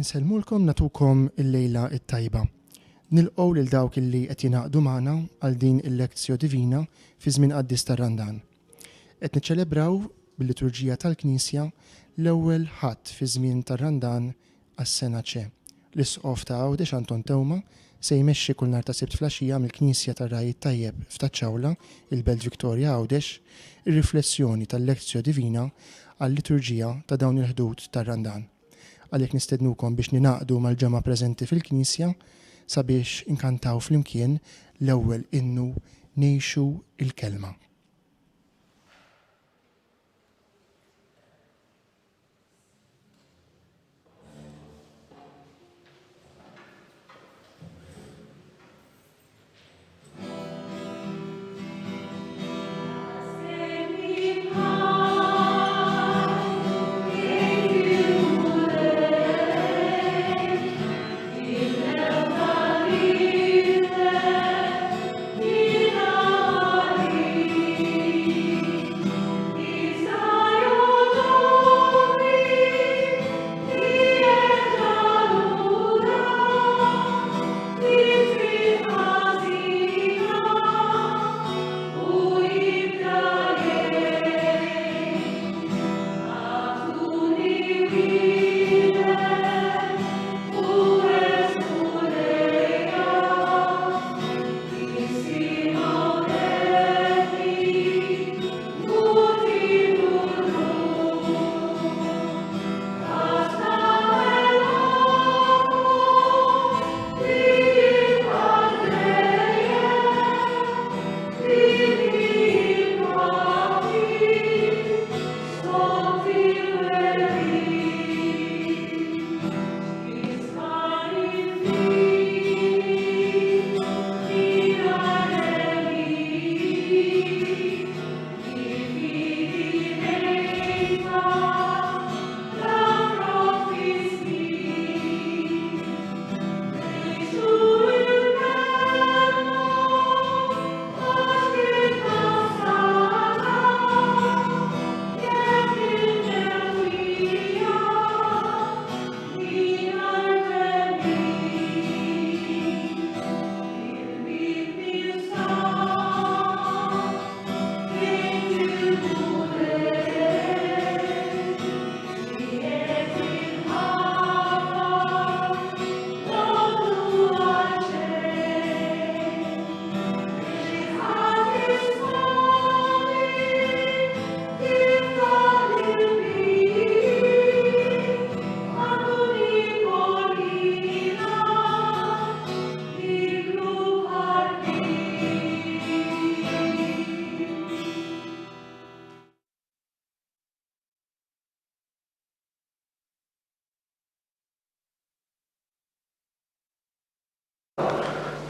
Insellmulkom nagħtukom il-lejla t-tajba. Nilqgħu lil dawk illi qed jingħaqdu magħna għal din il-Lectio Divina fi żmien qaddis tar-Randan. Qed niċċelebraw bil-liturġija tal-Knisja l-ewwel Ħadd fiż-żmien tar-Randan għas-sena C. L-Isqof ta' Għawdex Anton Teuma se jmexxi kull nhar ta' Sibt flaxija mill-Knisja tar-Ragħaj it-Tajjeb f'Taċ-Ċawla, il-Belt Victoria Għawdex, ir-riflessjoni tal-Lectio Divina għal-liturġija ta' dawn il-Ħdud tar-Randan. Għalhekk nistednukom biex ningħaqdu mal-ġemgħa preżenti fil-Knisja sabiex inkantaw flimkien l-ewwel innu Ngħixu l-Kelma.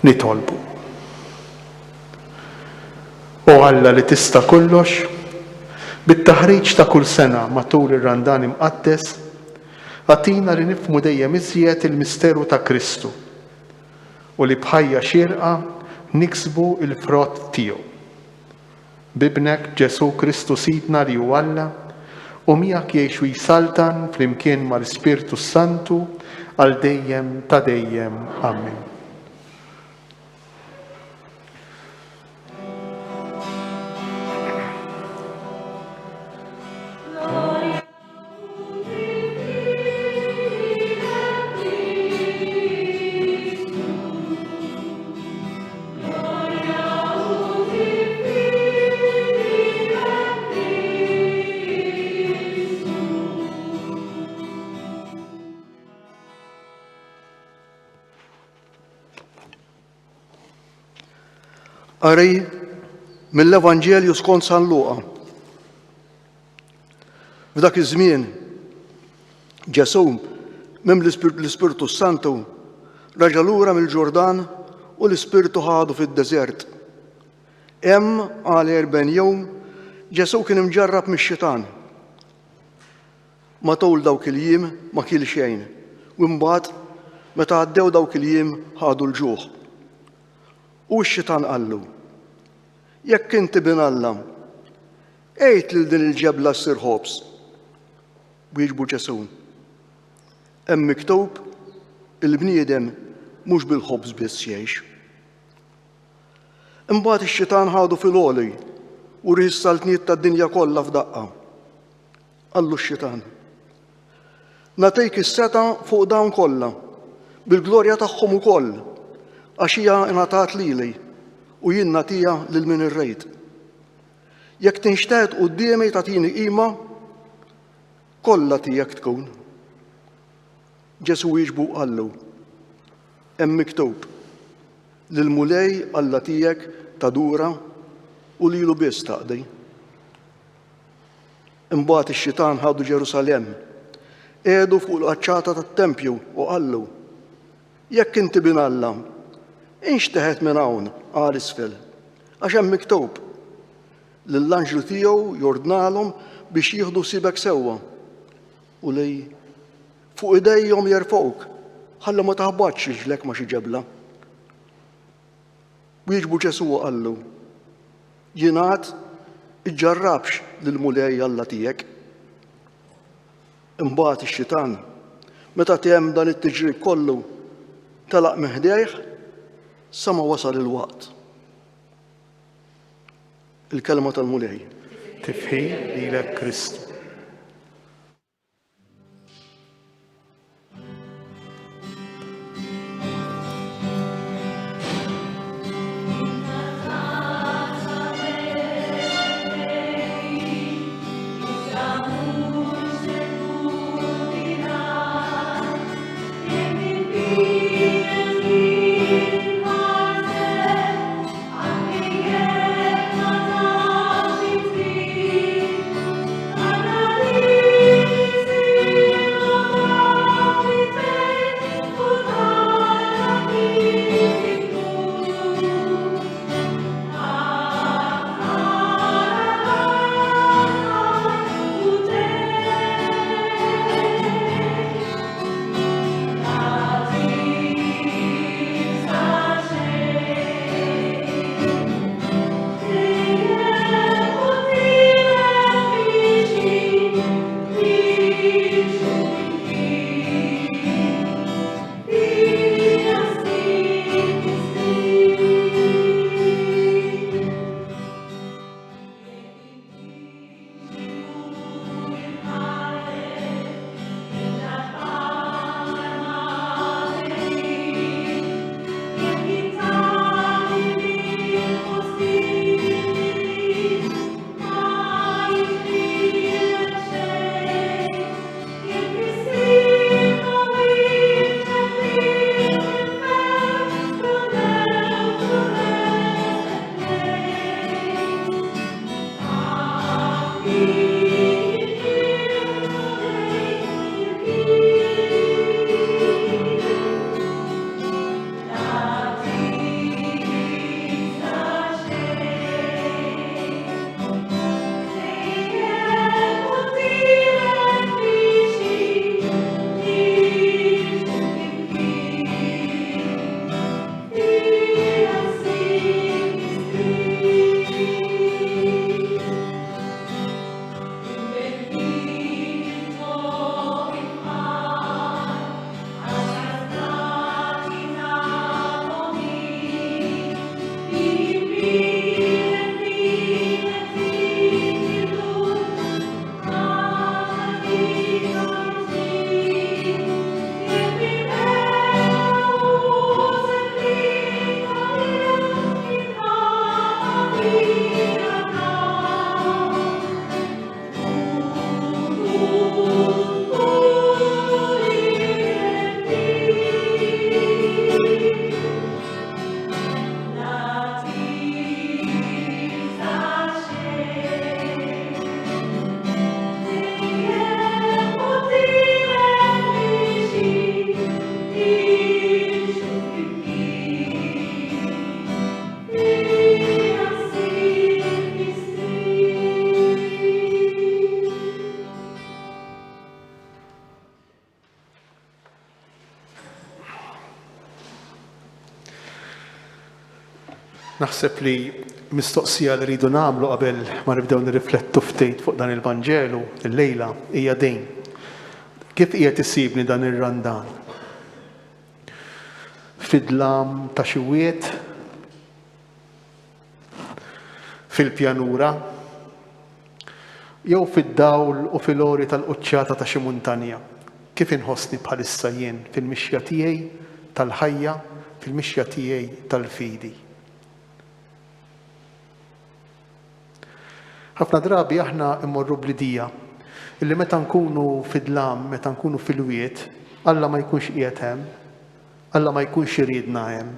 Nitolbu. O Alla li tista' kollox, bit-taħriġ ta' kull sena matul ir-Randan imqaddes, agħtina li nifhmu dejjem iżjed il-misteru ta' Kristu u li b'ħajja xierqa niksbu l-frott tiegħu. B'Ibnek Ġesù Kristu Sidna li hu Alla, u miegħek jgħix u jsaltan flimkien mal-Ispirtu s-Santu għal dejjem ta' dejjem. Amen. Qari mill-Evanġelju skont San Luqa. F'dak iż-żmien, Ġesù, mimli l-Ispirtu s-Santu, raġa' lura mill-Ġordan u l-Ispirtu ħadu fid-deżert. Hemm għal erbgħin jum Ġesù kien imġarrab mix-xitan. Matul dawk il-jiem ma kiel xejn, u imbagħad meta għaddew dawk il-jiem ħadu l-ġuħ. U x-xitan qallu, Jekk inti bin Alla, Għid lil din il-ġebla ssir ħobż. Wieġbu Ġesù. Hemm miktub, Il-bniedem mhux bil-ħobż biss jgħix. Imbagħad ix-xitan ħadu fil-għoli u riħ is-saltniet tad-dinja kollha f'daqqa. Qallu x-xitan, Nagħtik is-setgħa fuq dawn kollha, bil-glorja tagħhom ukoll, għax hija ingħatat lili u jien nagħtiha lil min irrid. Jekk tinxteħet quddiemi tagħtini qima, kollha tiegħek tkun. Ġesù wieġbu u qallu, Hemm miktub, Lill-Mulej Alla tiegħek tadura u lilu biss taqdi. Imbagħad ix-xitan ħadu Ġerusalemm, qiegħdu fuq il-qaċċata tat-tempju u qallu, Jekk inti bin Alla, inxteħet minn hawn għal isfel, għax hemm miktub, Lill-anġlu tiegħu jordnalhom biex jieħdu ħsiebek sewwa u li fuq idejhom jerfgħuk ħalli ma taħbatx riġlek ma' xi ġebla. Wieġbu Ġesù u qallu, Jingħad, iġġarrabx lill-Mulej Alla tiegħek. Imbagħad ix-xitan, meta temm dan it-tiġrib kollu, telaq minn ħdejh sa ma wasal il-waqt. Il-kelma tal-Mulej. Tifħir lilek Kristu. Naħseb li mistoqsija li rridu nagħmlu qabel ma nibdew nirriflettu ftit fuq dan il-Vanġelu illejla hija din. Kif qiegħed isibni dan ir-Randan? Fid-dlam ta' xi wied? Fil-pjanura? Jew fid-dawl u fil-għori tal-quċċata ta' xi muntanja? Kif inħossni bħalissa jien fil-mixja tiegħi tal-ħajja, fil-mixja tiegħi tal-fidi? Ħafna drabi aħna mmorru bl-idea illi meta nkunu fid-dlam, meta nkunu fil-wied, Alla ma jkunx qiegħed hemm, Alla ma jkunx iridna hemm.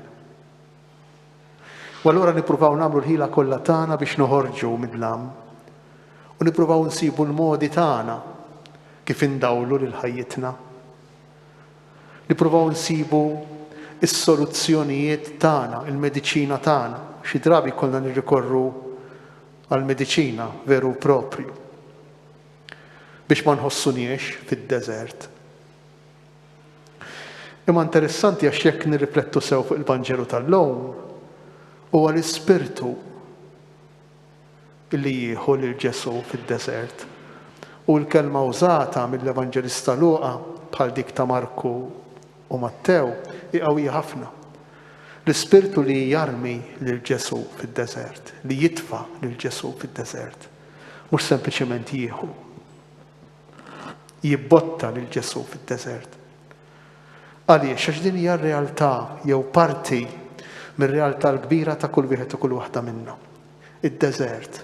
U allura nippruvaw nagħmlu l-ħila kollha tagħna biex noħorġu mid-dlam u nippruvaw nsibu l-modi tagħna kif indawlu lil ħajjitna. Nippruvaw nsibu s-soluzzjonijiet tagħna, il-mediċina tagħna. Xi drabi jkollna nirrikorru għall-mediċina veru u proprju biex ma nħossuniex fid-deżert. Imma interessanti għax jekk nirriflettu sew fuq il-Vanġelu tal-lum, huwa l-Ispirtu li jieħu lil Ġesù fid-deżert. U l-kelma użata mill-Evanġelista Luqa bħal dik ta' Marku u Mattew hi qawwija ħafna. L-Ispirtu li jarmi lil Ġesù fid-deżert, li jitfa' lil Ġesù fid-deżert, mhux sempliċement jieħu. Jibbotta lil Ġesù fid-deżert. Għaliex? Għax din hija r-realtà jew parti mir-realtà l-kbira ta' kull wieħed u kull waħda minna. Id-deżert.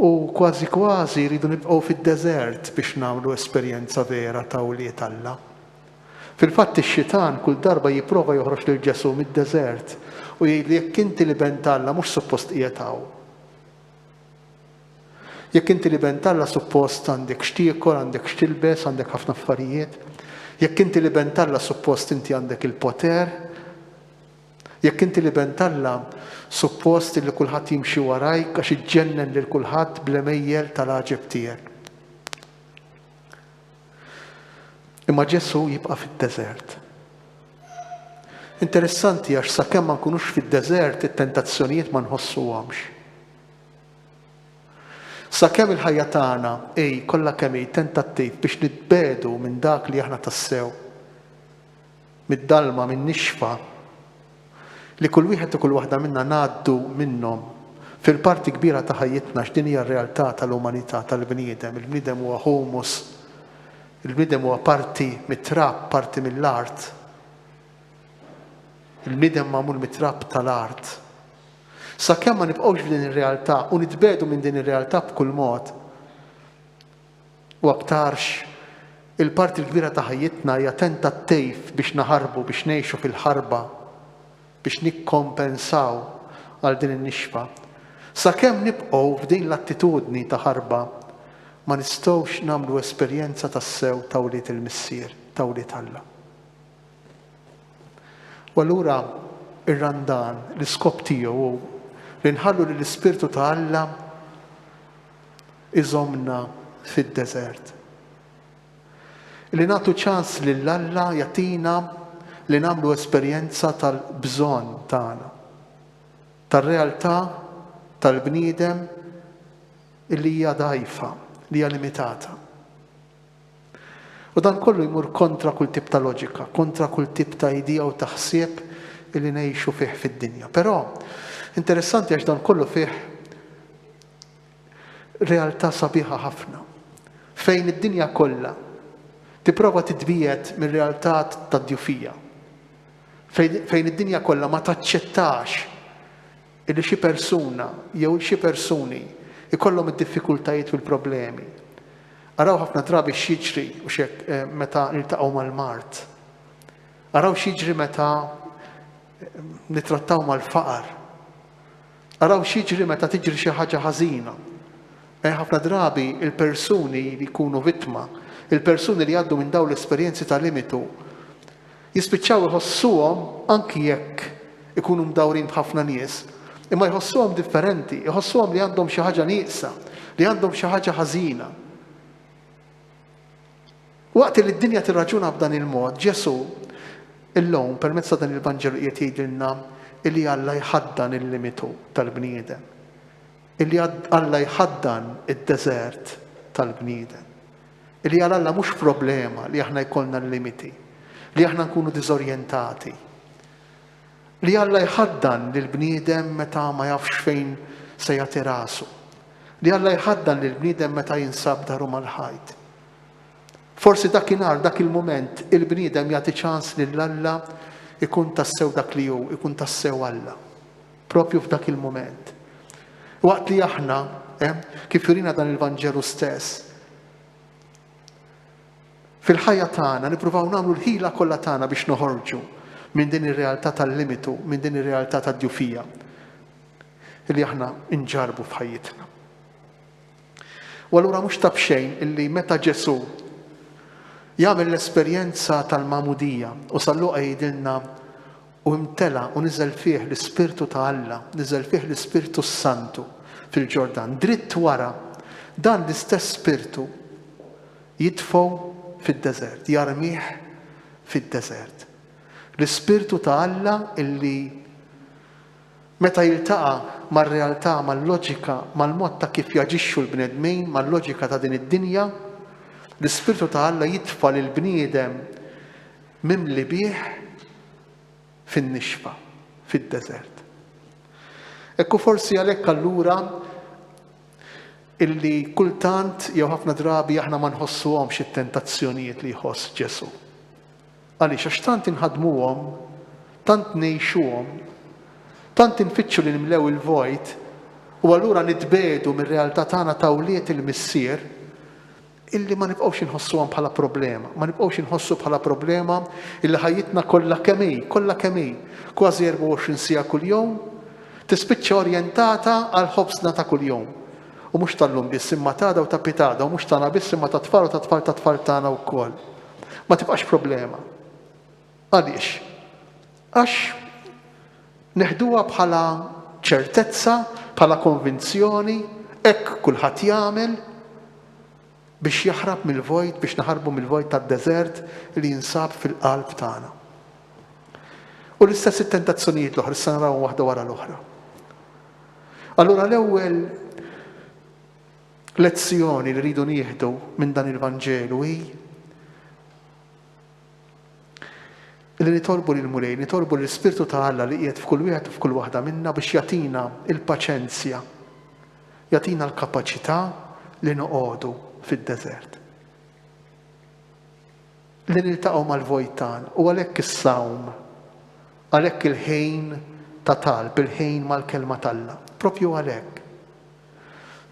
U kważi kważi rridu nibqgħu fid-deżert biex nagħmlu esperjenza vera ta' wlied Alla. Fil-fatt ix-xitan kull darba jipprova joħroġ lil Ġesù mid-deżert u jgħidlu jekk inti l-iben t'Alla mhux suppost qiegħed hawn. Jekk inti l-Iben t'Alla suppost għandek x'tiekol, għandek x'tilbes, għandek ħafna affarijiet. Jekk inti l-Iben t'Alla suppost inti għandek il-poter. Jekk inti l-Iben t'Alla suppost li kulħadd jimxi warajk għax iġġennen lil kulħadd bl-għemejjel tal-għaġeb tiegħek. Imma Ġesù jibqa' fid-deżert. Interessanti għax sakemm ma nkunux fid-deżert it-tentazzjonijiet ma nħossuhomx. Sakemm il-ħajja tagħna hi kollha kemm hi tentattiv biex nitbiegħdu minn dak li aħna tassew, mid-dalma, min-nixfa, li kull wieħed u kull waħda minna ngħaddu minnhom fil-parti kbira ta' ħajjitna għax din hija r-realtà tal-umanità, tal-bniedem. Il-bniedem huwa humus, il-bniedem huwa parti mit-trab, parti mill-art. Il-bniedem magħmul mit-trab tal-art. Sakemm ma nibqgħux f'din ir-realtà u nitbiegħdu minn din ir-realtà b'kull mod, u aktarx il-parti l-kbira ta' ħajjitna hija tentattiv biex naħarbu, biex ngħixu fil-ħarba, biex nikkompensaw għal din in-nixfa. Sakemm nibqgħu f'din l-attitudni ta' ħarba, ma nistgħux nagħmlu esperjenza tassew ta' wlied il-Missier, ta' wlied Alla. U allura ir-Randan, l-iskop tiegħu hu li nħallu lill-Ispirtu ta' Alla iżommna fid-deżert. Li nagħtu ċans lil Alla jagħtina li nagħmlu esperjenza tal-bżonn tagħna, tar-realtà tal-bniedem illi hija dgħajfa, li hija limitata. U dan kollu jmur kontra kull tip ta' loġika, kontra kull tip ta' idea u ta' ħsieb illi ngħixu fih fid-dinja. Però, interessanti għax dan kollu fih realtà sabiħa ħafna. Fejn id-dinja kollha tipprova titbiegħed mir-realtà tad-djufija. Fejn id-dinja kollha ma taċċettax illi xi persuna jew xi persuni jkollhom id-diffikultajiet u l-problemi. Araw ħafna drabi x'jiġri u x'hekk eh, meta niltaqgħu mal-mard. Araw x'jiġri meta eh, nitrattaw mal-faqar. Araw x'jiġri meta tiġri xi ħaġa ħażina. Eh, ħafna drabi il-persuni li jkunu vittma, il-persuni li għaddu minn dawn l-esperjenzi ta' limitu, Jispiċċaw iħossuhom, anki jekk ikunu mdawrin b'ħafna nies, imma jħossuhom differenti, iħossuhom li għandhom xi ħaġa nieqsa, li għandhom xi ħaġa ħażina. Waqt li d-dinja tirraġuna b'dan il-mod, Ġesù illum permezz ta' dan il-Vanġelu qiegħed jgħidilna illi Alla jħaddan il-limitu tal-bniedem. Illi Alla jħaddan id-deżert tal-bniedem. Li għal Alla mhux problema li aħna jkollna l-limiti, li aħna nkunu diżorjentati. Li Alla jħaddan lill-bniedem meta ma jafx fejn se jagħti rasu. Li Alla jħaddan lill-bniedem meta jinsab daru mal-ħajt. Forsi dakinhar, dak il-mument, il-bniedem jagħti ċans lil Alla ikun tassew dak li hu, ikun tassew Alla. Propju f'dak il-mument. Waqt li aħna, eh, kif jurina dan il-Vanġelu stess, fil-ħajja tagħna nippruvaw nagħmlu l-ħila kollha tagħna biex noħorġu minn din ir-realtà tal-limitu, minn din ir-realtà tad-djufija li aħna nġarbu f'ħajjitna. U allura mhux ta' b'xejn illi meta Ġesù jagħmel l-esperjenza tal-magħmudija u San Luqa jgħidilna u imtela u niżel fih l-Ispirtu ta' Alla, niżel fih l-Ispirtu s-Santu fil-Ġordan, dritt wara dan l-istess Spirtu jitfgħu fid-deżert, jarmih fid-deżert. L-Ispirtu ta' Alla illi Meta jiltaqa' mar-realtà, mal-loġika, mal-mod ta' kif jaġixxu l-bnedmin, mal-loġika ta' din id-dinja, l-Ispirtu ta' Alla jitfa' lill-bniedem mimli bih fin-nixfa, fid-deżert. Hekk hu forsi għalhekk allura illi kultant jew ħafna drabi aħna ma nħossuhomx it-tentazzjonijiet li jħoss Ġesù. Għaliex? Għax tant inħaddmuhom, tant ngħixuhom, tant infittxu li nimlew il-vojt, u allura nitbiegħdu mir-realtà tagħna ta' wlied il-Missier, illi ma nibqgħux inħossuhom bħala problema, ma nibqgħux inħossu bħala problema illi ħajjitna kollha kemm hi, kollha kemm hi, kważi 24 siegħa kuljum, tispiċċa orjentata għal ħobżna ta' kuljum. U mhux tal-lum biss, imma t'għada u ta' pitgħada, u mhux tagħna biss imma tat-tfal u tat-tfal tat-tfal tagħna wkoll. Ma tibqax problema. Għaliex? Għax neħduha bħala ċertezza, bħala konvinzjoni, hekk kulħadd jagħmel biex jaħrab mill-vojt, biex naħarbu mill-vojt tad-deżert li jinsab fil-qalb tagħna. U l-istess it-tentazzjonijiet l-oħra, issa narawhom waħda wara l-oħra. Allura l-ewwel Lezzjoni li rridu nieħdu minn dan il-Vanġelu hi li nitolbu lill-Mulej, nitolbu l-Ispirtu ta' Alla li qiegħed f'kull wieħed u f'kull waħda minna biex jagħtina l-paċenzja, jagħtina l-kapaċità li noqogħdu fid-deżert. Li niltaqgħu mal-vojt tagħna u għalhekk is-sawm, għalhekk il-ħin ta' talb, il-ħin mal-kelma t'Alla, propju għalhekk.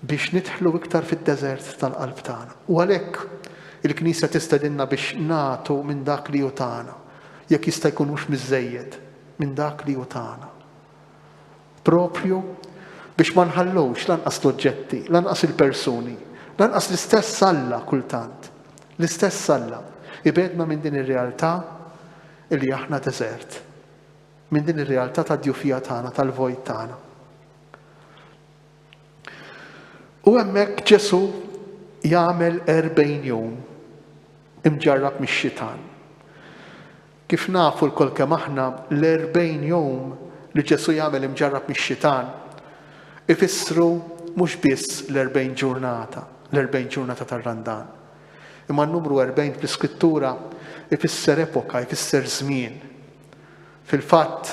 biex nidħlu iktar fid-deżert tal-qalb tagħna. U għalhekk il-Knisja tistedinna biex nagħtu minn dak li hu tagħna, jekk jista' jkun mhux miż-żejjed, minn dak li hu tagħna. Proprju biex ma nħallux lanqas l-oġġetti, lanqas il-persuni, lanqas l-istess Alla kultant, l-istess Alla, ibegħedna minn din ir-realtà li aħna deżert, minn din ir-realtà tad-djufija tagħna, tal-vojt tagħna. U hemmhekk Ġesù jagħmel 40 jum imġarrab mix-xitan. Kif nafu lkoll kemm aħna l-40 jum li Ġesù jagħmel imġarrab mix-xitan ifissru mhux biss l-40 ġurnata, l-40 ġurnata tar-Randan. Imma n-numru 40 fl-Iskrittura ifisser epoka, ifisser żmien. Fil-fatt,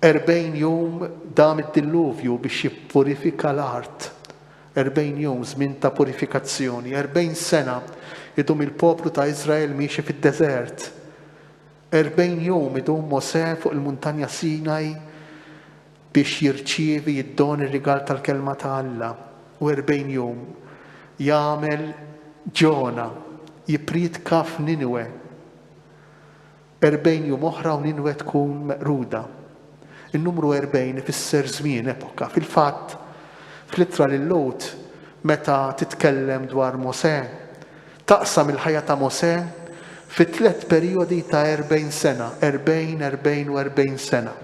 40 jum dam id-dilluvju biex jippurifika l-art. 40 jum, żmien ta' purifikazzjoni. 40 sena idum il-poplu ta' Iżrael miexi fid-deżert. 40 jum idum Mosè fuq il-muntanja Sinaj biex jirċievi d-don ir-rigal tal-kelma ta' Alla. U 40 jum jagħmel Ġona jippriedka f'Ninwe. 40 jum oħra u Ninwe tkun meqruda. In-numru 40 ifisser żmien, epoka. Fil-fatt, fl-ittra lil Lhud, meta titkellem dwar Mosè, taqsam il-ħajja ta' Mosè fi tliet perijodi ta' 40 sena, 40, 40 u 40 sena.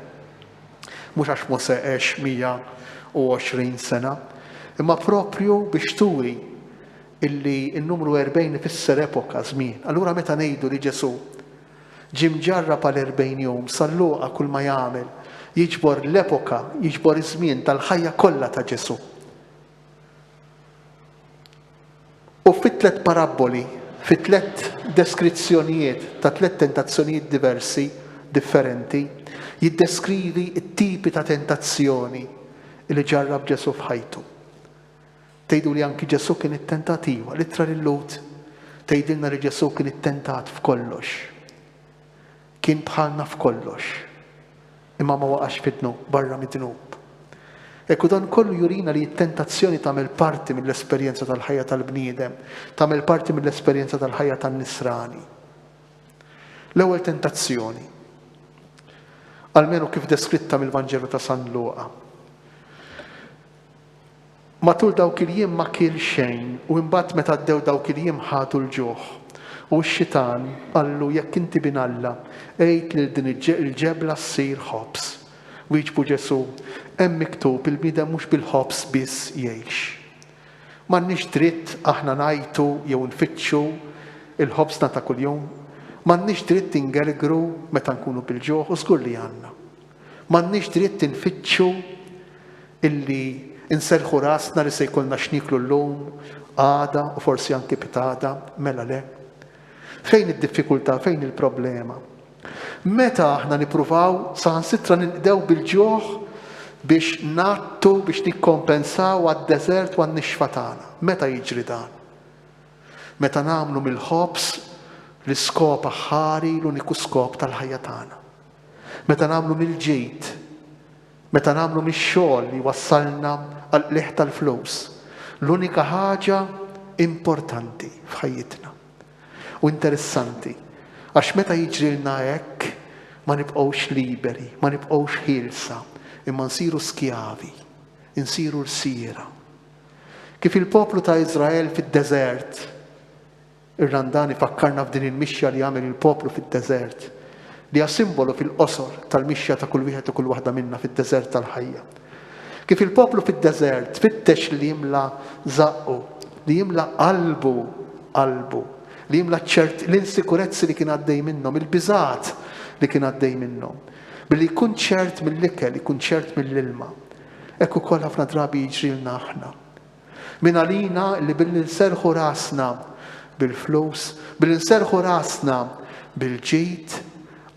Mhux għax Mosè għex 120 sena, imma proprju biex turi illi n-numru 40 ifisser epoka, żmien. Allura meta ngħidu li Ġesù ġie mġarrab għal 40 jum, San Luqa kull ma jagħmel jiġbor l-epoka, jiġbor iż-żmien tal-ħajja kollha ta' Ġesù. U fit-tlet parabboli, fit-tlet deskrizzjonijiet ta' tlet tentazzjonijiet diversi, differenti, jiddeskrivi t-tipi ta' tentazzjoni li ġarrab Ġesù f'ħajtu. Tgħidu li anki Ġesù kien ittentat iva, l-ittra lil-Lhud tgħidilna li Ġesù kien ittentat f'kollox. Kien bħalna f'kollox, imma ma waqax fid-dnub, barra mid-dnub. Hekk u dan kollu jurina li t-tentazzjoni tagħmel parti mill-esperjenza tal-ħajja tal-bniedem, tagħmel parti mill-esperjenza tal-ħajja tan-nisrani. L-ewwel tentazzjoni, almenu kif deskritta mill-Vanġelu ta' San Luqa. Matul dawk il-jiem ma kiel xejn, u imbagħad meta għaddew dawk il-jiem ħadu l-ġuħ. U x-xitan qallu, Jekk inti Bin Alla, għid lil din il-ġebla ssir ħobż. Wieġbu Ġesù, Hemm miktub, 'Il-bniedem mhux bil-ħobż biss jgħix. M'għandniex dritt aħna ngħajtu jew nfittxu l-ħobżna ta' kuljum? M'għandniex dritt ingergru meta nkunu bil-ġuħ? U żgur li għandna. M'għandniex dritt infittxu illi nserrħu rasna li se jkollna x'nieklu llum, għada u forsi anki pitgħada? Mela le. Fejn id-diffikultà, fejn il-problema? Meta aħna nippruvaw saħansitra ninqdew bil-ġuħ biex ngħattu, biex nikkompensaw għad-deżert u għan-nixfa tagħna. Meta jiġri dan? Meta nagħmlu mill-ħobż l-iskop aħħari, l-uniku skop tal-ħajja tagħna. Meta nagħmlu mill-ġid, meta nagħmlu mix-xogħol li jwassalna għall-qligħ tal-flus, l-unika ħaġa importanti f'ħajjitna. U interessanti, għax meta jiġrilna hekk ma nibqgħux liberi, ma nibqgħux ħielsa, imma nsiru skjavi, insiru rsiera. Kif il-poplu ta' Iżrael fid-deżert Ir-Randan ifakkarna f'din il-mixja li għamel il-poplu fid-deżert, li hija simbolu fil-qosor tal-mixja ta' kull wieħed u kull waħda minna fid-deżert tal-ħajja. Kif il-poplu fid-deżert fittex li jimla żaqqu, li jimla qalbu, qalbu, li jimla ċert l-insikurezzi li kien għaddej minnhom, il-biżgħat li kien għaddej minnhom, billi jkun ċert mill-ikel, ikun ċert mill-ilma. Hekk ukoll ħafna drabi jiġrilna aħna. Min għalina li billi nserrħu rasna bil-flus, billi nserrħu rasna bil-ġid,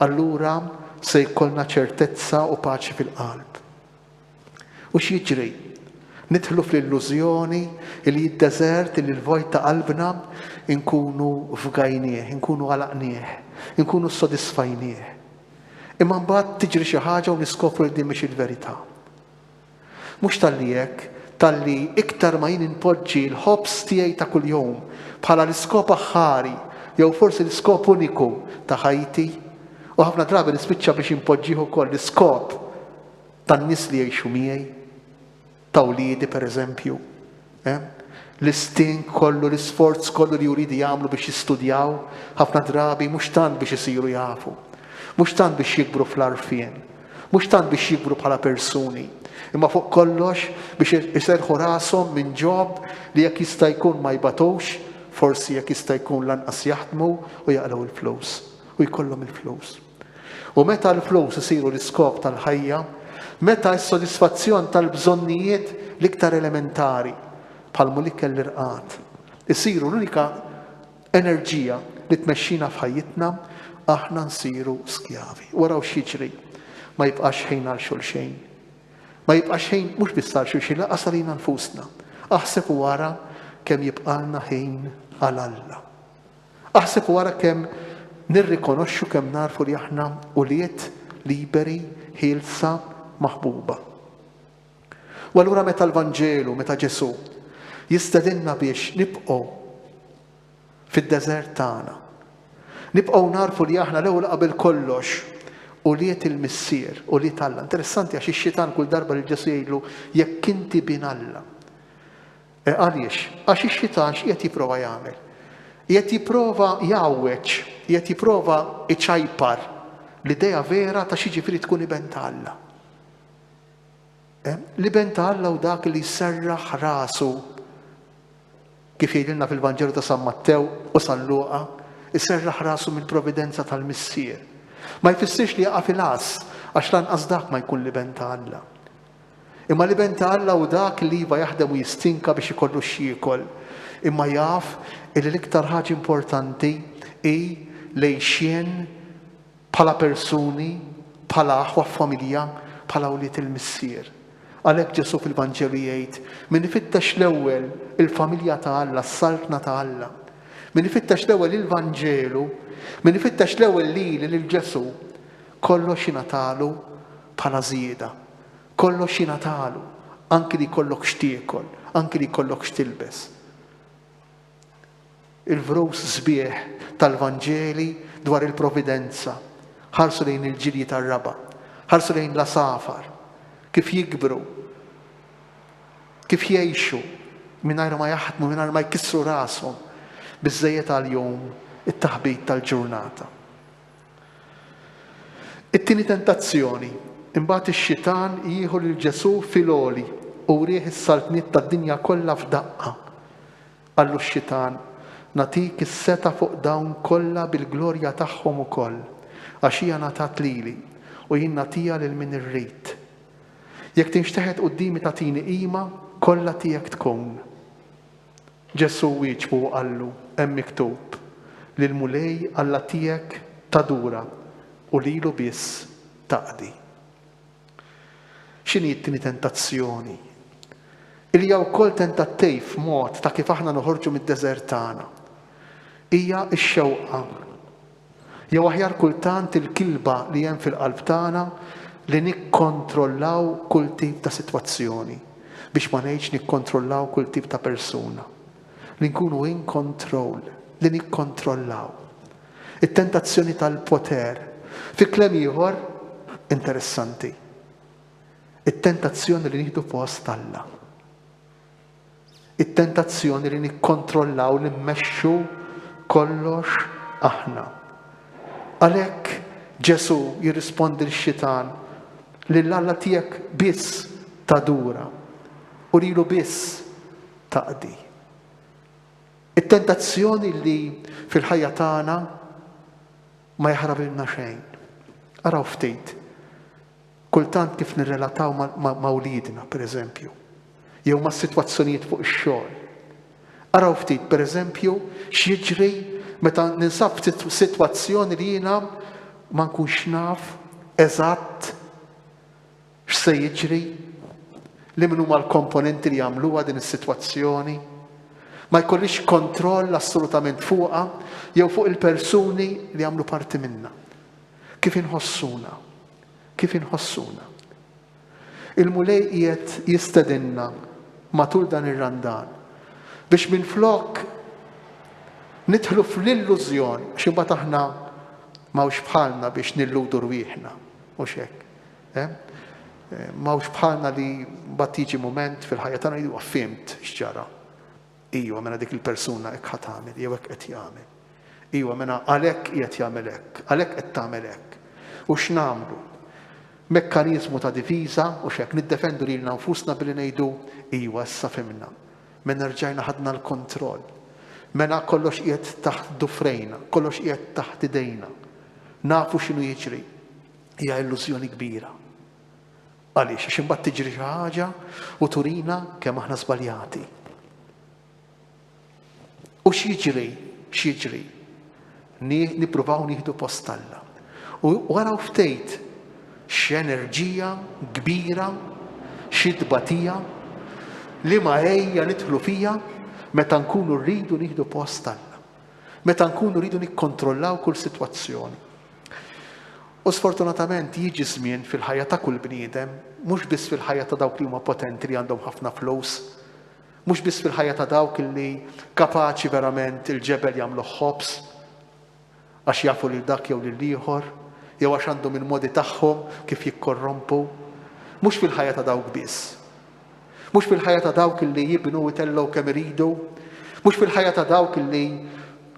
allura se jkollna ċertezza u paċi fil-qalb. U x'jiġri? Nidħlu fl-illużjoni li d-deżert, li l-vojt ta' qalbna nkunu fgajnieh, inkunu għalaqnieh, inkunu ssodisfajnieh. Imma mbagħad tiġri xi ħaġa u niskopru li din mhix il-verità. Mhux talli hekk, talli iktar ma jien inpoġġi l-ħobż tiegħi ta' kuljum bħala l-iskop aħħari jew forsi l-iskop uniku ta' ħajti, u ħafna drabi nispiċċa biex inpoġġih ukoll l-iskop tan-nies li jgħixu miegħi, ta' wliedi pereżempju, eh? L-istink kollu, l-isforz kollu li wliedi jagħmlu biex jistudjaw, ħafna drabi mhux tant biex isiru jafu, mhux tant biex jikbru fl-għarfien, mhux tant biex jikbru bħala persuni, imma fuq kollox biex iserrħu rashom minn job li jekk jista' jkun ma jbatux, forsi jekk jista' jkun lanqas jaħdmu u jaqilgħu l-flus u jkollhom il-flus. U meta l-flus isiru l-iskop tal-ħajja, meta s-sodisfazzjon tal-bżonnijiet l-iktar elementari, bħal mhu l-ikel l-irqad, isiru l-unika enerġija li tmexxina f'ħajjitna, aħna nsiru skjavi. U araw x'jiġri, ma jibqax ħin għal xulxejn. Ma jibqax ħin mhux biss għal xulxin, lanqas għalina nfusna. Aħseb u ara kemm jibqalna ħin għal Alla. Aħseb u ara kemm nirrikonoxxu kemm nagħrfu li aħna ulied liberi, ħielsa, maħbuba. U allura meta l-Vanġelu, meta Ġesù jistedinna biex nibqgħu fid-deżert tagħna, nibqgħu nagħrfu li aħna l-ewwel qabel kollox ulied il-Missier, ulied Alla. Interessanti għax ix-xitan kull darba li Ġesù jgħidlu jekk inti bin Alla. E għaliex? Għax ix-xitan x'qiegħed jipprova jagħmel? Qiegħed jipprova jgħawweġ, qiegħed jipprova jċajpar l-idea vera ta' x'jiġifieri tkun iben ta' Alla. E, l-iben ta' Alla hu dak li jserraħ rasu kif jgħidilna fil-Vanġelu ta' San Mattew u San Luqa, iserraħ rasu mill-providenza tal-Missier. Ma jfissirx li jaqa' fil-għass għax lanqas dak ma jkun l-iben ta' Alla. Imma l-iben ta' Alla hu dak li iva jaħdem u jistinka biex ikollu x'jiekol, imma jaf illi l-iktar ħaġa importanti hi l-għixien bħala persuni, bħala aħwa f'familja, bħala wlied il-Missier. Għalhekk Ġesù fil-Vanġelu jgħid, min ifittex l-ewwel il-familja ta' Alla, s-saltna ta' Alla, min ifittex l-ewwel il-Vanġelu, min ifittex l-ewwel lili lil Ġesù, kollox jingħatalu bħala żieda. Kollox jingħatalu, anki li jkollok x'tiekol, anki li jkollok x'tilbes. Il-vrus sbieħ tal-Vanġeli dwar il-providenza ħarsu lejn il-ġilji tar-raba', ħarsu lejn l-għasafar, kif jikbru, kif jgħixu mingħajr ma jaħdmu, mingħajr ma jkissru rashom, biżżejjed għal-jum it-taħbit tal-ġurnata. It-tieni tentazzjoni, Imbagħad ix-Xitan jieħu lil Ġesù fil-għoli u wrieh is-saltniet tad-dinja kollha f'daqqa. Qallu x-Xitan, Nagħtik is-setgħa fuq dawn kollha bil-glorja tagħhom ukoll, għax hija ngħatat lili, u jien nagħtiha lil min irrid. Jekk tinxteħet quddiemi tagħtini qima, kollha tiegħek tkun. Ġesù wieġbu u qallu, Hemm miktub, 'Lill-Mulej Alla tiegħek tadura u lilu biss taqdi. X'inhi t-tieni tentazzjoni? Illi hija wkoll tentattiv mod ta' kif aħna noħorġu mid-deżert tagħna. Hija x-xewqa jew aħjar kultant il-kilba li hemm fil-qalb tagħna li nikkontrollaw kull tip ta' sitwazzjoni, biex ma ngħidx nikkontrollaw kull tip ta' persuna. Li nkunu in control, li nikkontrollaw. It-tentazzjoni tal-poter. Fi kliem ieħor, interessanti, it-tentazzjoni li nieħdu post Alla. It-tentazzjoni li nikkontrollaw li mmexxu kollox aħna. Għalhekk Ġesù jirrispondi lix-xitan lil Alla tiegħek biss tadura u lilu biss taqdi. It-tentazzjoni li fil-ħajja tagħna ma jaħrabilna xejn. Araw ftit, kultant kif nirrelataw ma' wliedna, per eżempju, jew ma' sitwazzjonijiet fuq ix-xogħol. Araw ftit, per eżempju, x'jiġri meta ninsab f'sitwazzjoni li jiena ma nkunx naf eżatt X'se jiġri? Li min huma l-komponenti li jagħmluha din is-sitwazzjoni? Ma jkollix kontroll assolutament fuqha jew fuq il-persuni li jagħmlu parti minnha. Kif inħossuna? Kif inħossuna? Il-Mulej qiegħed jistedinna matul dan ir-Randan biex minflok nidħlu fl-illużjoni, għax imbagħad aħna m'hawnx bħalna biex nilludu rwieħna, mhux hekk. Eh? eh m'hawnx bħalna li mbagħad jiġi mument fil-ħajja tagħna jgħidu fimt x'ġara. Ijwa mela dik il-persuna hekk ħa tagħmel jew hekk qed jagħmel. Ijwa mela għalhekk qiegħed jagħmel hekk, għalhekk qed tagħmel hekk. U x'nagħmlu? Mekkaniżmu ta' difiża u x'hekk niddefendu lilna nfusna billi ngħidu ijwa issa fimna. Mela rġajna ħadna l-kontroll. Mela kollox qiegħed taħt dufrejna, kollox qiegħed taħt idejna. Nafu x'inhu jiġri. Hija illużjoni kbira. Għaliex? Għax imbagħad tiġri xi ħaġa u turina kemm aħna żbaljati. U x'jiġri? X'jiġri? Nippruvaw nieħdu post Alla. U waraw ftejt x'enerġija kbira, xi tbatija, li ma ejja nidħlu fija meta nkunu rridu nieħdu post Alla. Meta nkunu rridu nikkontrollaw kull sitwazzjoni. U sfortunatament jiġi żmien fil-ħajja ta' kull bniedem, mhux biss fil-ħajja ta' dawk li huma potenti li għandhom ħafna flus, mhux biss fil-ħajja ta' dawk li kapaċi verament il-ġebel jagħmluh ħobż għax jafu lil dak jew lil ieħor, jew għax għandhom il-modi tagħhom kif jikkorrompu. Mhux fil-ħajja ta' dawk biss. Mhux fil-ħajja ta' dawk li jibnu u jtellgħu kemm iridu, mhux fil-ħajja ta' dawk li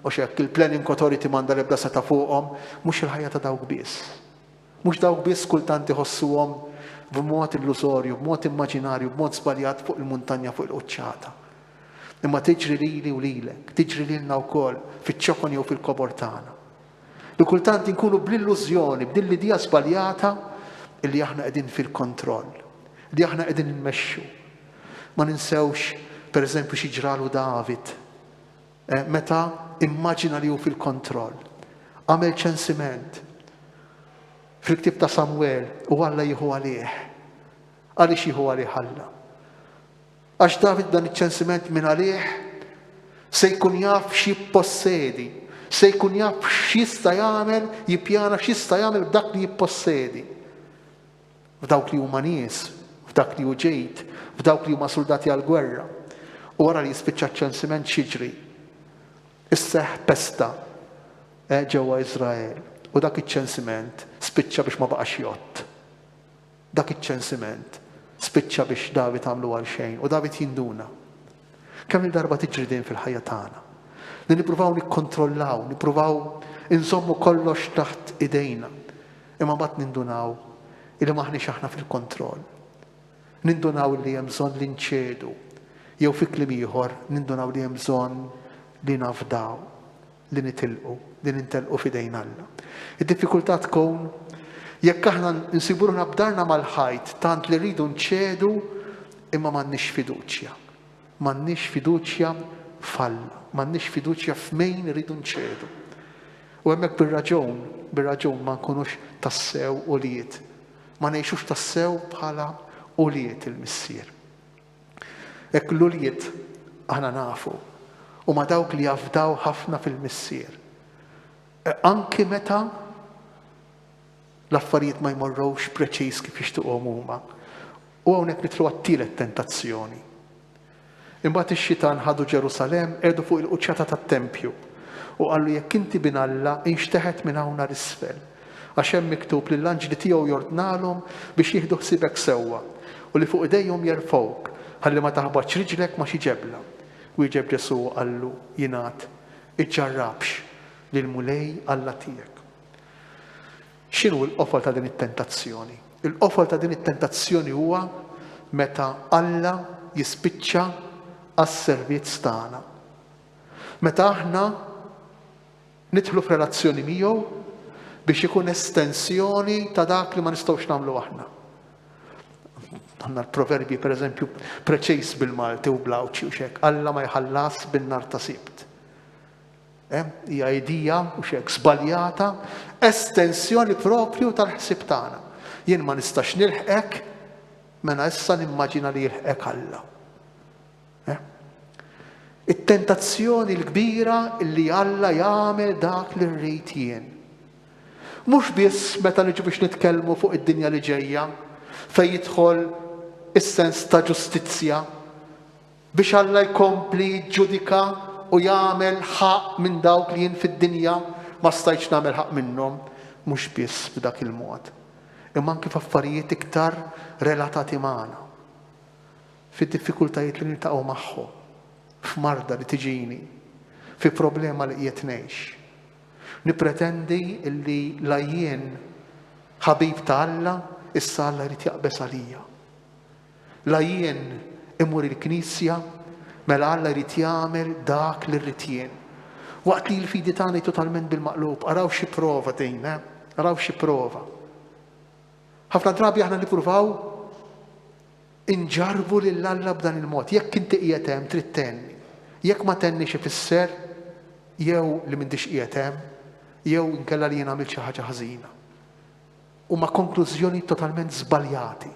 u xek il-planning authority m'għandha l-ebda seta' fuqhom, mhux il-ħajja ta' dawk biss. Mhux dawk biss kultant iħossuhom b'mod illużorju, b'mod immaġinarju, b'mod żbaljat fuq il-muntanja fuq il-quċċata. Imma tiġri lili u lilek, tiġri lilna wkoll fiċ-ċokon jew fil-kobor tagħna. Li kultant inkunu bl-illużjoni, b'din l-idea żbaljata illi aħna qegħdin fil-kontroll. li aħna qegħdin inmexxu. Ma ninsewx, pereżempju, xi ġralu David eh, meta immaġina li hu fil-kontroll. Għamel ċensiment fil-ktieb ta' Samuel u Alla jieħu għalih. Għaliex jieħu għalih Alla? Għax David dan iċ-ċensiment minn għalih se jkun jaf x'jippossedi, se jkun jaf x'jista' jagħmel, jippjana x'jista' jagħmel b'dak li jippossedi. F'dawk li huma nies, f'dak li hu ġejt, f'dawk li huma suldati għall-gwerra. U wara li jispiċċa ċ-ċensiment x'jiġri? Isseħħ pesta eh, ġewwa Iżrael u dak iċ-ċensiment spiċċa biex ma baqax jgħodd. Dak iċ-ċensiment spiċċa biex David għamlu għal xejn u David jinduna. Kemm-il darba tiġri din fil-ħajja tagħna. Li nippruvaw nikkontrollaw, nippruvaw inżommu kollox taħt idejna. Imma mbagħad nindunaw illi m'aħniex aħna fil-kontroll. Nindunaw li hemm bżonn li nċedu. Jew fi kliem ieħor, nindunaw li hemm bżonn li nafdaw. li nitilqu, li nintelqu f'idejn Alla. Id-diffikultà tkun jekk aħna nsibu ruħna b'darna mal-ħajt tant li rridu nċedu imma m'għandniex fiduċja. M'għandniex fiduċja f'Alla, m'għandniex fiduċja f'min irridu nċedu. U hemmhekk bir-raġun, bir-raġun ma nkunux tassew ulied. Ma ngħixux tassew bħala ulied il-Missier. Hekk l-ulied, aħna nafu, huma dawk li jafdaw ħafna fil-Missier. E, anki meta l-affarijiet ma jmorrux preċiż kif jixtiequhom huma. U hawnhekk nidħlu għat-tielet tentazzjoni. Imbagħad ix-xitan ħadu Ġerusalemm qiegħdu fuq il-quċċata tat-tempju u qallu jekk inti bin Alla inxteħet minn hawn għal isfel. Għax hemm miktub li l-anġli tiegħu jordnalhom biex jieħdu ħsiebek sewwa, u li fuq idejhom jerfgħuk, ħalli ma taħbatx riġlek ma' xi ġebla. Wieġeb Ġesù u qallu, Jingħad, 'Iġġarrabx lill-Mulej Alla tiegħek. X'inhu l-qofol ta' din it-tentazzjoni? Il-qofol ta' din it-tentazzjoni huwa meta Alla jispiċċa għas-servizz tagħna. Meta aħna Nidħlu f'relazzjoni miegħu biex ikun estensjoni ta' dak li ma nistgħux nagħmlu aħna. Għandna l-proverbji pereżempju preċiż bil-Malti u bl-Għawdxi u xek, Alla ma jħallas bin-nar ta' sibt. Eh, hija idea u xek żbaljata, estensjoni propju tal-ħsieb tagħna. Jien ma nistax nilħqek, mela issa nimmaġina li jilħqek Alla. Eh? It-tentazzjoni l-kbira li Alla jagħmel dak li rrid jien. Mhux biss meta niġu biex nitkellmu fuq id-dinja li ġejja, fejn jidħol is-sens ta' ġustizzja, biex Alla jkompli jiġġudika u jagħmel ħaqq minn dawk li jien fid-dinja ma stajtx nagħmel ħaqq minnhom, mhux biss b'dak il-mod, imma anki f'affarijiet iktar relatati magħna. Fid-diffikultajiet li niltaqgħu magħhom, f'marda li tiġini, fi problema li qiegħed ngħix. Nippretendi li la jien ħabib ta' Alla, issa Alla jrid jaqbeż għalija. La jien immur il-knisja, mela Alla jrid jagħmel dak li rrid jien. Waqt li l-fidi tagħna totalment bil-maqlub, araw xi prova din, eh? Araw xi prova. Ħafna drabi aħna nippruvaw Inġarrbu lil Alla b'dan il-mod. Jekk inti qiegħed hemm trid tgħinni. Jekk ma tgħinnix ifisser jew li m'intix qiegħed hemm, jew inkella li jien għamilt xi ħaġa ħażina. Huma konklużjoni totalment żbaljati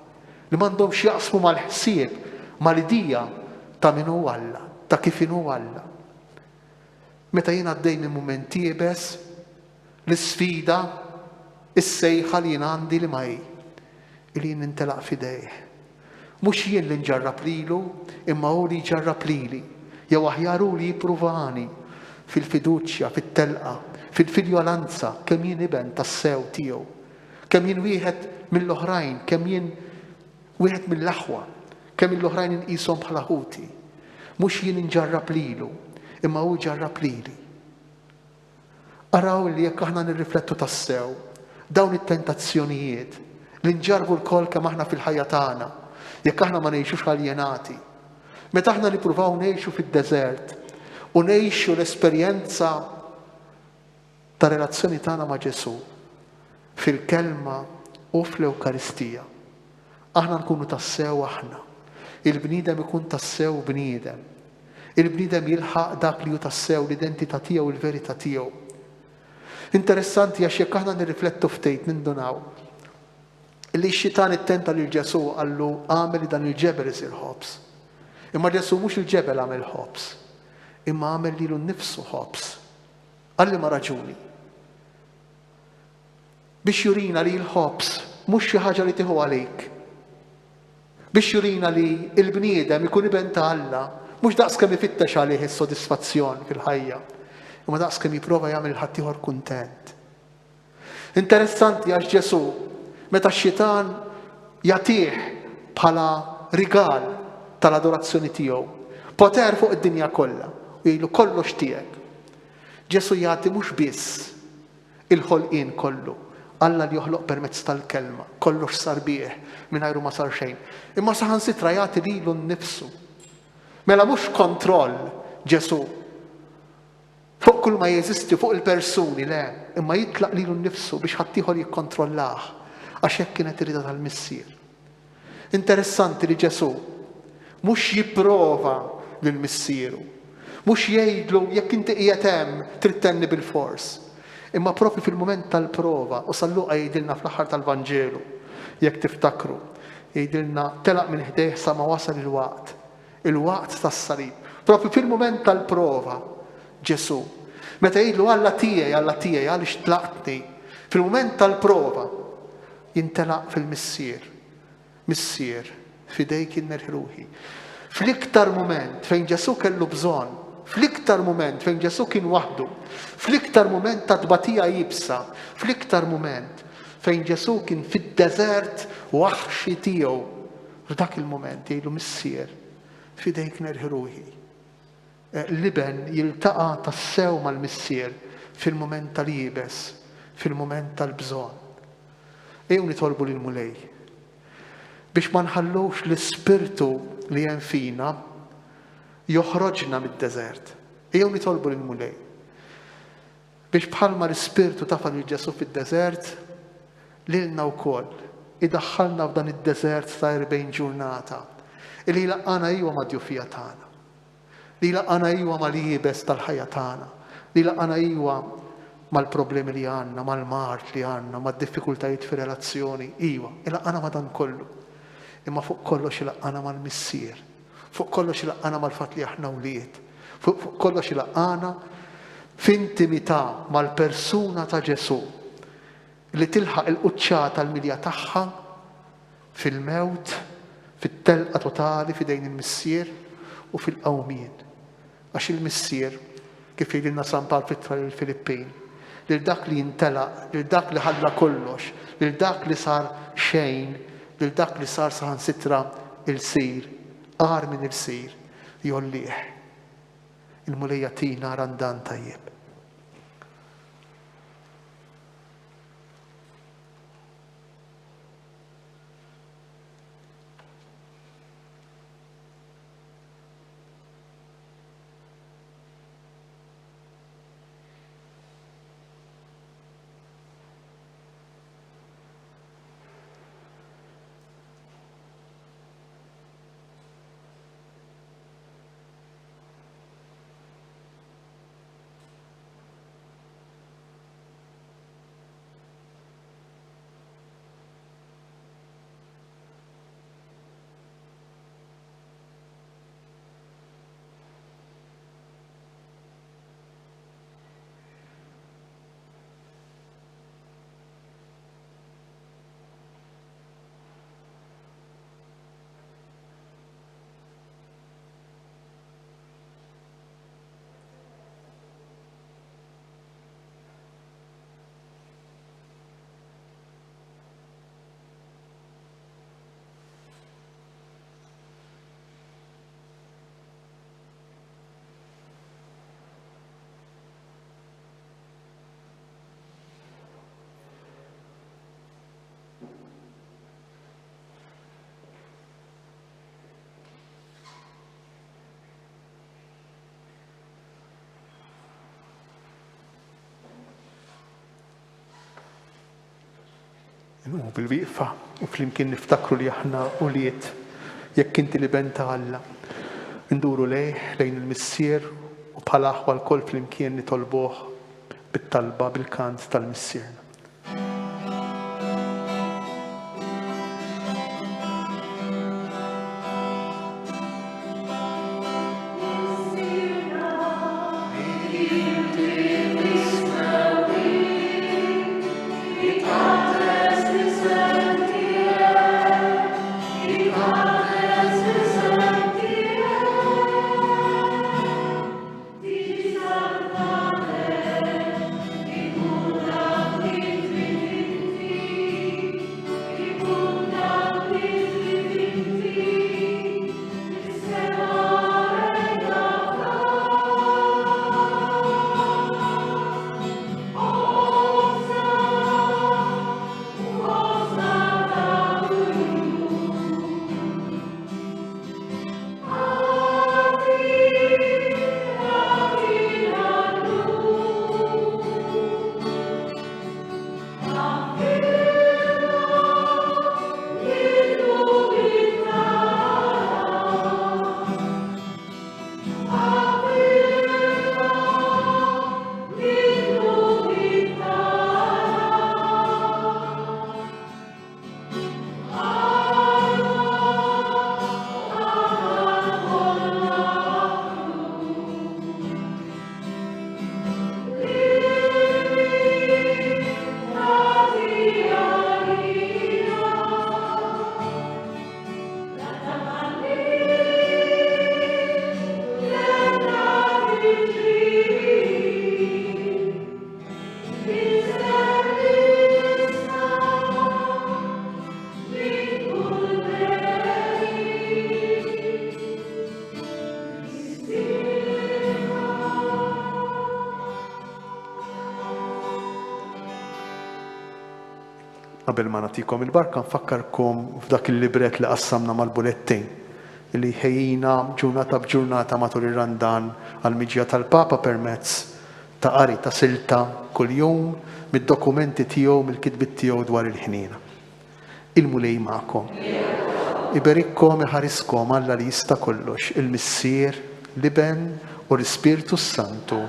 li m'għandhomx x'jaqsmu mal-ħsieb, mal-idea ta' min hu Alla, ta' kif inhu Alla. Meta jien għaddej minn mument iebes, L-isfida, is-sejħa li jien għandi liema hi? Li jien nintelaq f'idejh. Mhux jien li nġarrab lilu, imma hu li jġarrab lili, jew aħjar hu li jippruvani fil-fiduċja, fit-telqa, fil-filjolanza, kemm jien iben tassew tiegħu, kemm jien wieħed mill-oħrajn, kemm jien wieħed mill-aħwa, kemm l-oħrajn inqishom bħala ħuti. Mhux jien inġarrab lilu, imma hu jġarrab lili. Araw li jekk aħna nirriflettu tassew dawn it-tentazzjonijiet li nġarrbu lkoll kemm aħna fil-ħajja tagħna, jekk aħna ma ngħixux aljenati, meta aħna nippruvaw ngħixu fid-deżert u ngħixu l-esperjenza ta' relazzjoni tagħna ma' Ġesù fil-kelma u fl-Ewkaristija. Aħna nkunu tassew aħna. Il-bniedem ikun tassew bniedem. Il-bniedem jilħaq dak li hu tassew l-identità tiegħu, il-verità tiegħu. Interessanti għax jekk aħna nirriflettu ftit nindunaw li x-xitan ittenta lil Ġesù qallu agħmel li dan il-ġebel isir ħobż. Imma Ġesù mhux il-ġebel għamel ħobż, imma għamel lilu nnifsu ħobż. Għal liema raġuni? Biex jurina li l-ħobż mhux xi ħaġa li tieħu għalik. Biex jurina li l-bniedem ikun iben ta' Alla mhux daqs kemm ifittex għalih is-sodisfazzjon fil-ħajja, imma daqs kemm jipprova jagħmel il-ħaddieħor kuntent. Interessanti għax Ġesù, meta x-xitan jagħtih bħala rigal tal-adorazzjoni tiegħu, poter fuq id-dinja kollha, u jgħidlu kollox tiegħek. Ġesù jagħti mhux biss il-ħolqien kollu, Alla li joħloq permezz tal-kelma, kollox sar bih, mingħajru ma sar xejn, imma saħansitra jagħti lilu nnifsu. Mela mhux kontroll Ġesù Fuq kull ma jeżisti, fuq il-persuni, le, imma jitlaq lilu nnifsu biex ħaddieħor jikkontrollah, għax hekk kienet ir-rieda tal-Missier. Interessanti li Ġesù mhux jipprova lil Missieru, mhux jgħidlu jekk inti qiegħed hemm trid tgħinni bilfors, imma proprju fil-mument tal-prova, u San Luqa jgħidilna fl-aħħar tal-Vanġelu, jekk tiftakru, jgħidilna telaq minn ħdejh sa ma wasal il-waqt Il-waqt tas-salib. Propju fil-mument tal-prova, Ġesù, meta jgħidlu Alla tiegħi, Alla tiegħi, għaliex tlaqtni? Fil-mument tal-prova, jintelaq fil-Missier. Missier, f'idejk innerħi ruħi. Fl-iktar mument fejn Ġesù kellu bżonn, fl-iktar mument fejn Ġesù kien waħdu, fl-iktar mument ta' tbatija iebsa, fl-iktar mument fejn Ġesù kien fid-deżert waħxi tiegħu, F'dak il-mument jgħidlu, Missier, f'idejk nerħi ruħi. L-Iben jiltaqa' tassew mal-Missier fil-mument tal-iebes, fil-mument tal-bżonn. Ejjew nitolbu lill-Mulej biex ma nħallux l-ispirtu li hemm fina joħroġna mid-deżert. Ejjew nitolbu lill-Mulej Biex bħalma l-Ispirtu tafa' lil Ġesù fid-deżert, lilna wkoll idaħħalna f'dan id-deżert ta' 40 ġurnata, illi jlaqqagħna iwa mad-djufija tagħna, li jlaqqagħna iwa mal-iebes tal-ħajja tagħna, li jlaqqagħna iwa mal-problemi li għandna, mal-mard li għandna, mad-diffikultajiet fir-relazzjoni, iwa, ilaqqagħna ma' dan kollu. Imma fuq kollox ilaqqagħna mal-Missier. Fuq kollox ilaqqagħna mal-fatt li aħna wlied. Fuq kollox ilaqqagħna f'intimità mal-persuna ta' Ġesù li tilħaq il-quċċata l-milja tagħha fil-mewt, fit-telqa totali f'idejn il-Missier u fil-qawmien. Għax il-Missier, kif jgħidilna San Pawl fl-Ittra lill-Filippin, lil dak li jintelaq, lil dak li ħalla kollox, lil dak li sar xejn, lil dak li sar saħansitra ilsir, agħar minn ilsir, jgħollih. Il-Mulej jagħtina Randan tajjeb. Inqumu bil-wieqfa. u flimkien niftakru li aħna ulied jekk inti l-Iben ta' Alla. Induru lejh, lejn il-Missier u bħala aħwa lkoll flimkien nitolbuh bit-talba bil-kant tal-Missierna. Qabel ma nagħtikom il-barka nfakkarkom f'dak il-libret li qassamna mal-bulettin li jħejjina ġurnata b'ġurnata matul ir-Randan għall-miġja tal-Papa permezz ta' qari ta' silta kuljum mid-dokumenti tiegħu mill-kitbiet tiegħu dwar il-ħniena. Il-Mulej magħkom. Iberikkom iħariskom Alla li jista' kollox, il-Missier, l-Iben u l-Ispirtu s-Santu.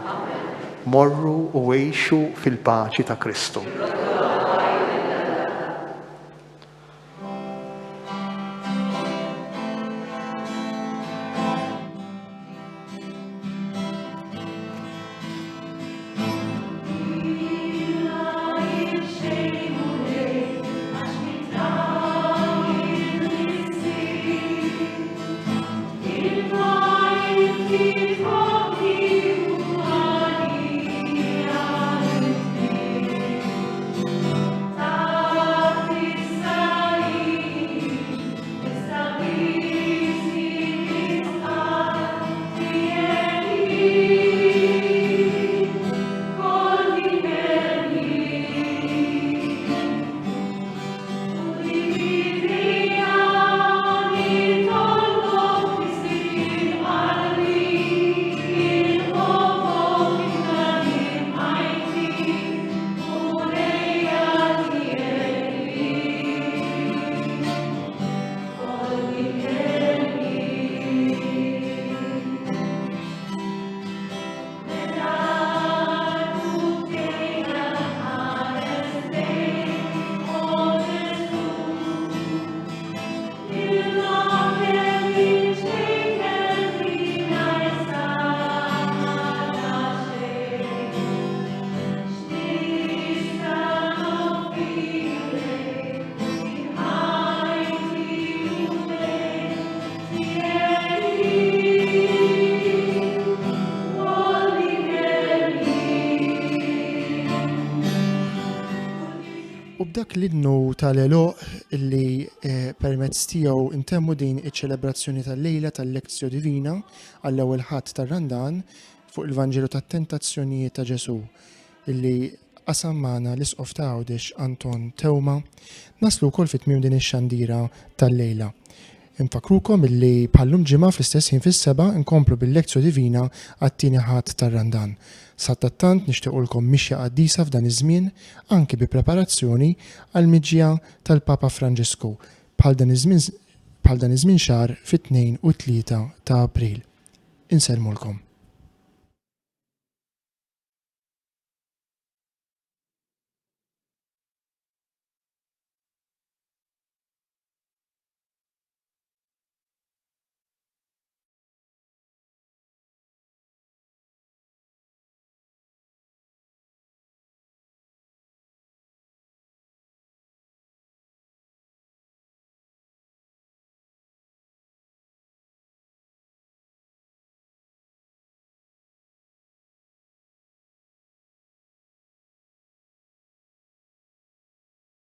Morru u għixu fil-paċi ta' Kristu. U b'dak l-innu tal-għeluq li eh, permezz tiegħu intemmu din iċ-ċelebrazzjoni tal-lejla tal-Lectio Divina għall-ewwel ħadd tar-Randan fuq il-Vanġelu tat-tentazzjonijiet ta' Ġesù illi qasam magħna l-Isqof ta' Għawdex Anton Teuma, naslu wkoll fi tmiem din ix-xandira tal-lejla. Infakkrukom illi bħal-lum ġimgħa fl-istess ħin fis-sebgħa nkomplu bil-Lectio Divina għat-tieni Ħadd tar-Randan. Sadattant nixtiequlkom mixja qaddisa f'dan iż-żmien anki bi preparazzjoni għall-miġja tal-Papa Franġisku bħal dan iż-żmien bħal dan iż-żmien xahar fit-2 u t-3 ta' April. Insellmulkom.